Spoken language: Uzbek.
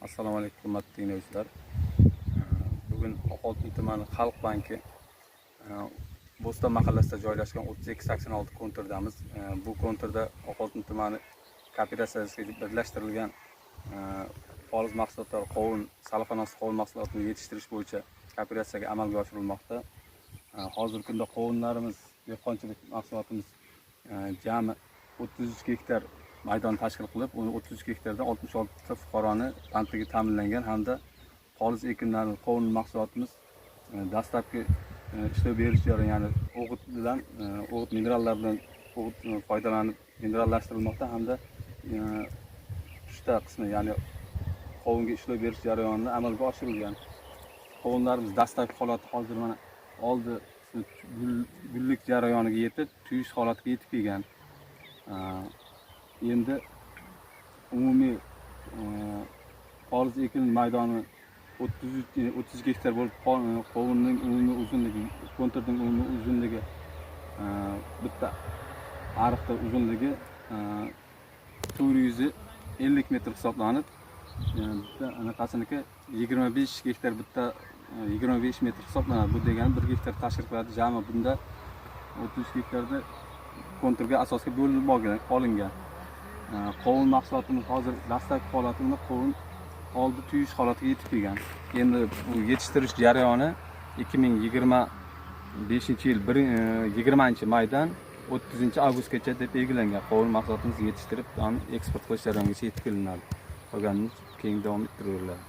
Assalomu alaykum, hurmatli tinglovchilar. Bugun Oqoltin tumani Xalq banki Bo'ston mahallasida joylashgan 3286 konturdamiz. Bu konturda Oqoltin tumani kooperatsiyasiga birlashtirilgan poliz mahsulotlari, qovun, salafanos qovun mahsulotini yetishtirish bo'yicha kooperatsiyaga amalga oshirilmoqda. Hozirgi kunda qovunlarimiz, dehqonchilik mahsulotimiz jami 33 gektar maydon tashkil qilib, uni 33 gektarda 66 ta fuqaroni bandligi ta'minlangan hamda poliz ekinlari, qovun mahsulotimiz dastlabki ishlov berish jarayoni, ya'ni o'g'it bilan, o'g'it minerallar bilan o'g'it foydalanib minerallashtirilmoqda hamda uchta qismi, ya'ni qovunga ishlov berish jarayonini amalga oshirilgan. Qovunlarimiz dastlabki holati hozir mana oldi qismi gullik jarayoniga yetib, tuyish holatiga yetib kelgan. Endi umumiy poliz ekin maydoni 33, 30 gektar bo'lib, qovunning umumiy uzunligi, konturning umumiy uzunligi, bitta ariqda uzunligi 450 metr hisoblanib, bitta anaqasiniki 25 gektar, bitta 25 metr hisoblanadi. Bu degani 1 gektar tashkil qiladi. Jami bunda 33 gektarda konturga asosga bo'linib olingan. Qovun mahsulotimiz hozir dastlabki holatida qovun oldi tuyish holatiga yetib kelgan. Endi bu yetishtirish jarayoni 2025 yil 20 maydan 30 avgustgacha deb belgilangan. Qovun mahsulotimizni yetishtirib, uni eksport qilish jarayonigacha yetib kelinadi. Qolganini keyin davom ettiraveriladi.